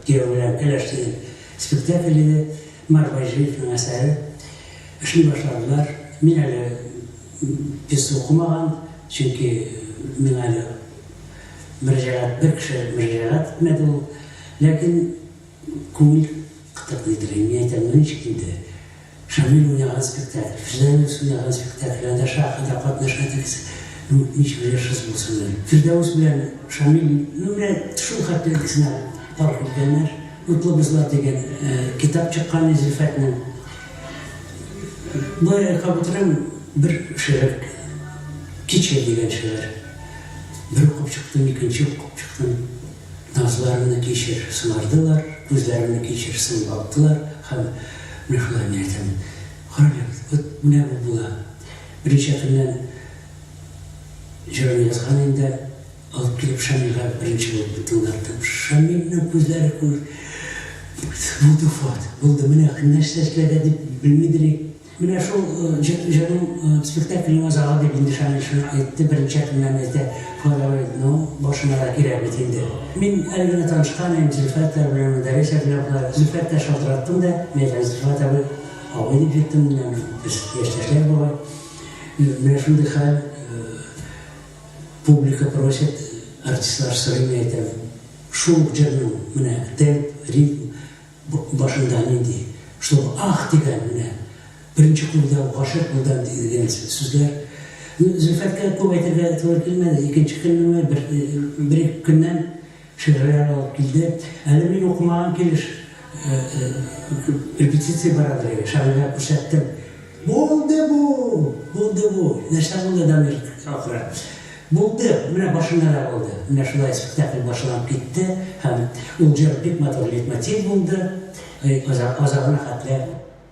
Кияү белән кәләш дигән спектакль иде. Марк Байҗиевның әсәре. Эшли башладылар. Мин әле пьеса укымаган, чөнки миңа әле мөрәҗәгать, бер кеше мөрәҗәгать итмәде ул. Ләкин күңел кытыклыйдыр. Мин әйтәм, ну ничек инде? Шамил уйнаган спектакль, Фирдәвес уйнаган спектакль, анда Шаһ да катнаша тегесе. Ну, ничек җырсыз булсын әле. Фирдәвес белән Шамил, ну, менә шул хәтле икесенә пар килгәннәр. Утлы бозлар дигән китап чыккан Зөлфәтнең. Болай айкап утырам, бер шигырь, Кичер дигән шигырь. Бер укып чыктым, икенче укып чыктым. Назларымны кичер, соңардылар, күзләремне кичер, соң бактылар һәм менә шулай мин әйтәм, Карале, вот менә бу була. Берничә көннән җырын язган инде, алып килеп Шамилгә беренче булып тыңлаттым. Шамилнең күзләре күр, булды Фуат, булды, менә нәрсә эшләргә дип белмидер идек. Менә шул җырның спектакльнең азагы дип инде Шамил шуны әйтте, берничә көннән әйтә, Фуат абый, ну, башына да кирәк бит инде. Мин әле генә танышкан идем Зөлфәтләр белән, Мөдәррис Әбделәповлар. Зөлфәткә шалтыраттым да, мин әйтәм, Зөлфәт абый, абый дип йөрттем, менә без яшьтәшләр бугай. Менә шундый хәл, публика просит, артистлар сорый, мин әйтәм, шул ук җырның менә темп, ритм, Башында нинди, чтобы ах дигән менә беренче күрүдә үк гашыйк булдым дигән сүзләр. Ну, Зөлфәткә күп әйтергә туры килмәде. Икенче көннеме, бер, бер-ике көннән шигырьләр алып килде. Әле мин укымаган килеш репетиция барадыр иде, Шамилгә күрсәттем. Булды бу! Булды бу! Нәрсә булды, Дамир ахыры? Булды! Менә башында да булды. Менә шулай спектакль башланып китте һәм ул җыр бик матур лейтмотив булды. Азагына хәтле.